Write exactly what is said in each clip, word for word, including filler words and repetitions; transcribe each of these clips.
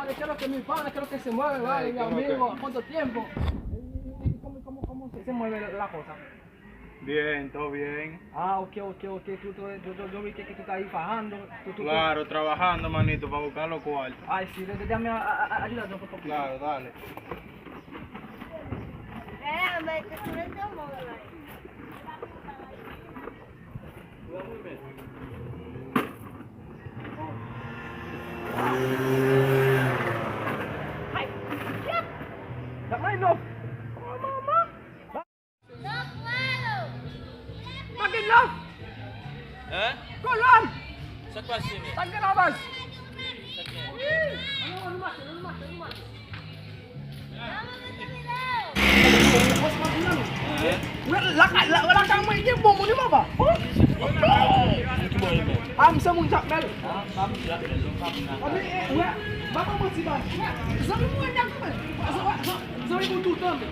Vale, ¿qué es lo que mi pana? ¿Qué es lo que se mueve? Vale, mi amigo, ¿cuánto tiempo? ¿Y cómo, cómo, cómo se, se mueve la cosa? Bien, todo bien. Ah, ok, ok, ok. Tú, tú, yo, yo, yo vi que, que tú estás ahí fajando. Tú, tú, tú. Claro, trabajando, manito, para buscar los cuartos. Ay, sí, de- de- déjame a- a- a- ayudarte un poco. Claro, dale. Ay, shit! That might not. Oh, mama. Manke love. Hein? Kolòn. Sa k pase, men? Sa k gen la baz? Sa k gen? Wi. Ann, ann, ann mache, ann mache, ann mache. Hein? Wè, lakay, la, lakay mwen gen bon moun, wi, papa. Oh. Ah, m se moun Jakmèl. Ah, m pa moun Jakmèl, non, m pa moun Jakmèl. Abi, eh, wè, m pa manti, baz. Wè, zanmi mwen, Jakmèl. Zanmi, zanmi pou toutan, men.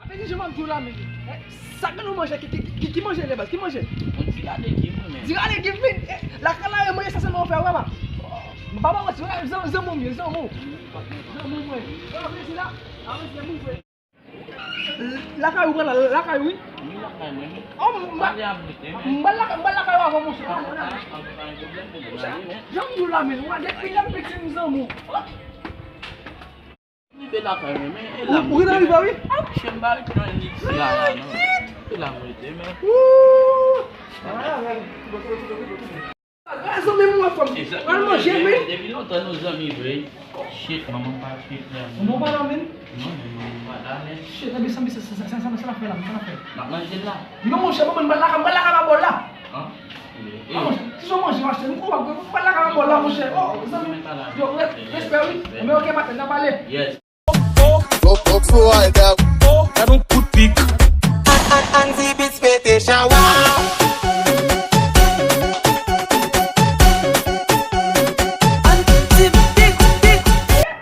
Ape di jan m ap di w la, men, eh, sa ke nou manje, ki, ki, ki, ki manje le baz? Ki manje? Yon ti gade ki mwen, men. Ti gade ki vin, eh, lakay la, e manje sa sèlman w fè, wè, pa. M pa ba w, wè, zanmi, zanmi w, zanmi w. Zanmi w, mwen. Wè, ape di la, ape di la, mwen fè. Lakay ou pran la, lakay ou, wi. Wi, lakay mwen, men. Oh, m ba, m ba lakay, m ba lakay ou avan, monchè. Monchè, jan m di w la, men, wè, depi lè m piti, m zanmi w. Rive lakay mwen, men, e la m rete, men. Ou rive, wi? Monchè, m pa ret nan lit sila la, non. E la m rete, men. Wouy! Ah, men. Zanmi m, wè, fanm. Al manje, men. Depi lontan nou zanmi vre. Shit, manman m pa trete m. Manman w pa la, men? Non, men manman m pa la, men. Shit, epi sa, sa, sa, sa, sa, sa, sa l ap fè la, sa l ap fè? M ap manje l la. Non, monchè, manman m pa la, m pa la, m pa la. An? Ah, monchè, si se manje m achte, m konprann ke m pa lakay anba w la, monchè. Oh, zanmi. Yo, res-, respè, wi. Enben, ok, maten, n a pale. Yes. Gad yon kout pik. Andy Beats pete chawa. Andy Beats, beats.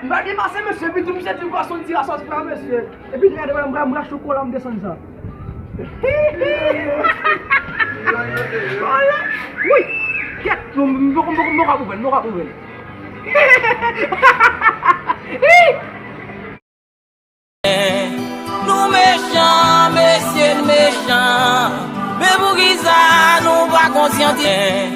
M pa gen pase, mesye, epi tou, misye di pwason, di asòsi la, mesye. Epi, gade, m, m, m rache kola, m desann sa. Wi! Kèt! M, m, m, m, m ka ouvè l, m ka ouvè l. Nou mechan, mesye, n mechan. Men poukisa nou pa konsyantize?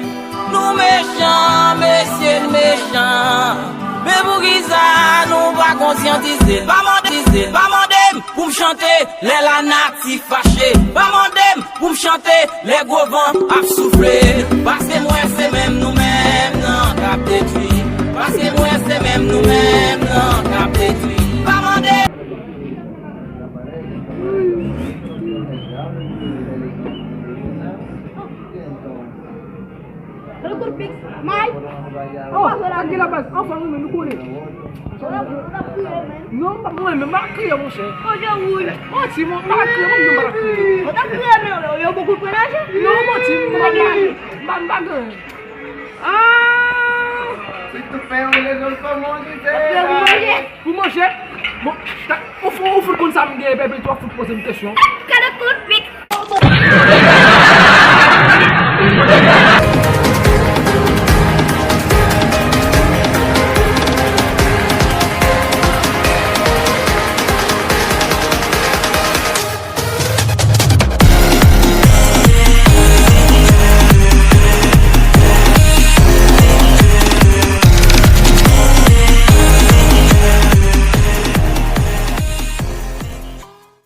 Nou mechan, mesye, n mechan. Men poukisa nou pa konsyantize? Pa mande, pa mande m pou m chante lè lanati fache. Pa mande m pou m chante lè gwo van ap soufle. Paske m wè se menm nou menm nan k ap detwi. Paske m wè se menm nou menm nan k ap detwi. Pa mande. May. Oh, sa ki la baz? Anfòm, wi, men nou konnen. Non, m pa, mwen menm, m pa kriye, monchè. Manti, mwen, m pa kriye, mwen menm, m pa kriye. Ou t ap kriye, men yo, yo poko pran lajan. Non, manti, m pa, m pa, m pa, m pa gen. Ah! Si tou fè yon rezon, kòman w di se pou manje? Pou manje? Bon, ta, ou fou, ou fout konn sa m gen, epi tou w ap fout poze m kesyon. Gade kout pik.